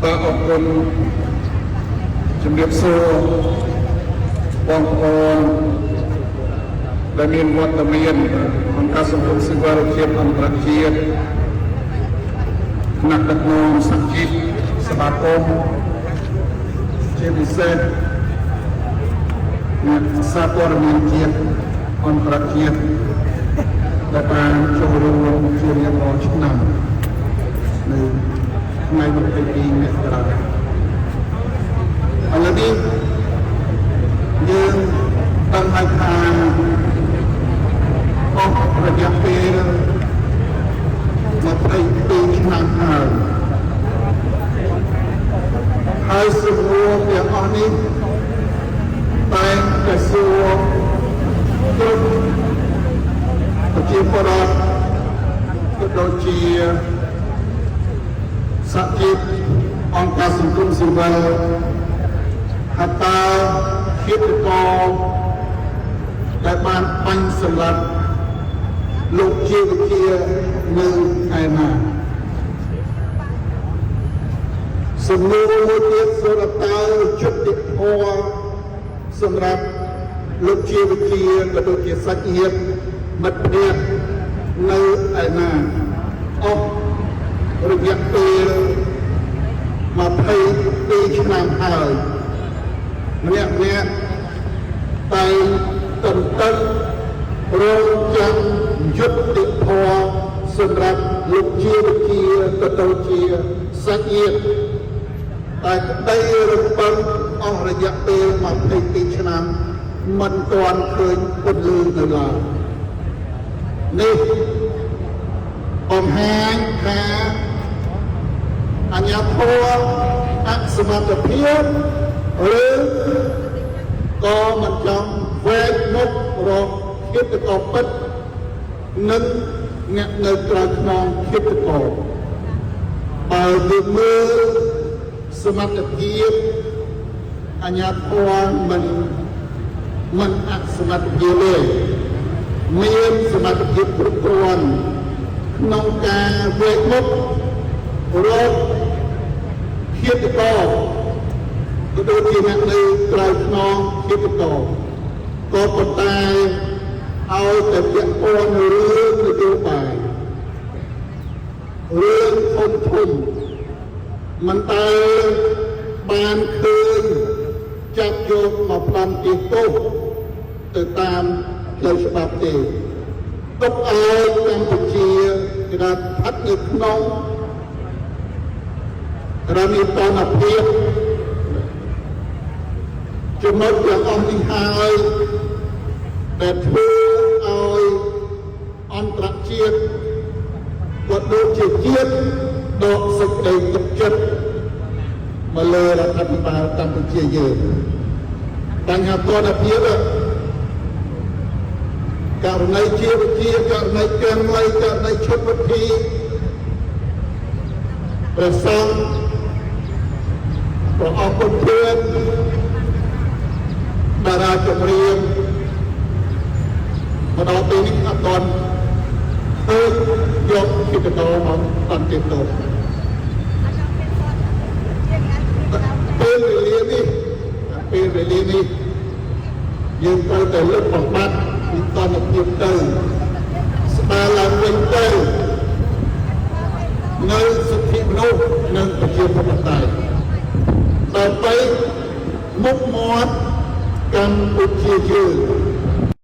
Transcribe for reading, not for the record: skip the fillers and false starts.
បាទអរគុណជំរាបសួរបងប្អូនដែលមានវត្តមានអង្គការសង្គមស៊ីវិលជាតិអន្តរជាតិថ្នាក់ដឹកនាំសហជីពសមាគមជាពិសេសអ្នកសារព័ត៌មានជាតិអន្តរជាតិដែលបានចូលរួមជារៀងរាល់ឆ្នាំនៅថ្ងៃ22មករាឥឡូវនេះយើងដឹងហើយថាអស់រយៈពេល22ឆ្នាំហើយហើយសំណួរទាំងអស់នេះតែងតែសួរគ្រប់ប្រជាពលរដ្ឋក៏ដូចជាសហជីពអង្គការសង្គមស៊ីវិលថាតើឃាតករដែលបានបាញ់សម្លាប់លោកជាវិជ្ជានៅឯណាសំណួរមួយទៀតសួរថាតើយុត្តិធម៌សម្រាប់លោកជាវិជ្ជាក៏ដូចជាសាច់ញាតិមិត្តភក្តិនៅឯណាអស់រយៈពេល22ឆ្នាំហើយម្នាក់ម្នាក់តែងតន្ទឹងរងចាំយុត្តិធម៌សម្រាប់លោកជាវិជ្ជាក៏ដូចជាសាច់ញាតិតែក្តីរំពឹងអស់រយៈពេល22ឆ្នាំមិនទាន់ឃើញពន្លឺនៅឡើយនេះបង្ហាញថាអាជ្ញាធរអសមត្ថភាពឬក៏មិនចង់វែកមុខរកឃាតករពិតនិងអ្នកនៅក្រៅខ្នងឃាតករបើយើងមើលសមត្ថភាពអាជ្ញាធរមិនអសមត្ថភាពទេមានសមត្ថភាពគ្រប់គ្រាន់ក្នុងការវែកមុខរកឃាតករក៏ដូចជាអ្នកនៅក្រៅខ្នងឃាតករក៏ប៉ុន្តែឲ្យតែពាក់ព័ន្ធរឿងនយោបាយរឿងធំធំមិនតែបានឃើញចាប់យកមកផ្ដន្ទាទោសទៅតាមផ្លូវច្បាប់ទេទុកឲ្យកម្ពុជាគេថាស្ថិតនៅក្នុងរនិតនភាពចំណុចទាំងអស់នេះហើយដែលធ្វើឲ្យអន្តរជាតិក៏ដូចជាជាតិដកសេចក្តីទុកចិត្តមកលើរដ្ឋាភិបាលកម្ពុជាយើងបញ្ហាទណ្ឌភាពករណីជាវិជាករណីកែមលៃករណីឈុតវិធីព្រះសង្ឃព្រះអង្គពុទ្ធិតារាចម្រៀងមកដល់ពេលនេះអត់ទាន់ឃើញយកគិតកោមកអន្តិទោសពេលវេលានេះពេលវេលានេះយើងត្រូវតែលុបបំបាត់វិតនភាពទៅស្ដារឡើងវិញទៅនៅសិទ្ធិមនុស្សនិងប្រជាធិបតេយ្យដើម្បីមុខមាត់កម្ពុជាយើង។